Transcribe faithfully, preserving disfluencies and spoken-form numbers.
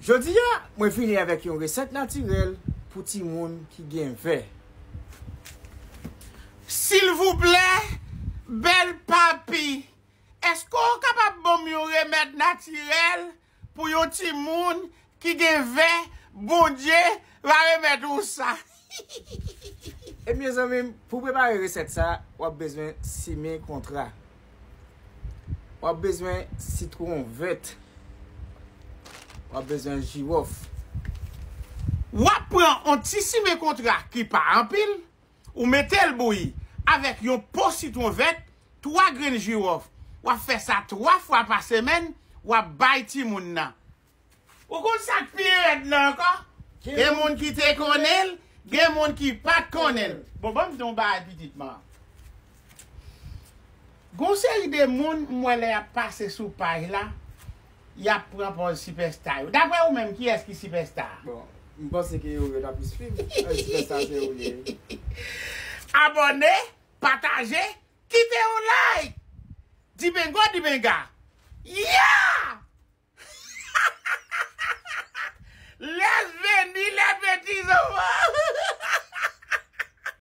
Jodi a, mwen vini avèk yon resèt natirèl pou timoun ki gen vè. Silvouplè, bèl papi, èske w kapab ban m yon remèd natirèl pou yon timoun ki gen vè? Bondye va remèt ou sa. Ebyen, zanmi m, pou prepare resèt sa, w ap bezwen simen kontra. W ap bezwen sitwon vèt. W ap bezwen jiwòf. W ap pran yon ti simen kontra ki pa anpil, ou mete l bouyi avèk yon po sitwon vèt, twa grenn jiwòf. W ap fè sa twa fwa pa semèn, w ap bay timoun nan. Ou konn sa k pi rèd la ankò? Gen moun ki te konnen l, gen moun ki pa t konnen l. Bon, ban m di w yon bagay pitit man. Gon seri de moun m wè lè y ap pase sou paj la, y ap pran pòz sipèsta yo. Daprè ou menm, kiyès ki sipèsta? Bon, m panse ke yo yo ta plis fim. Ay, sipèsta se ou ye. Abòne, pataje, kite yon like. Dibengo, dibenga. Yeah!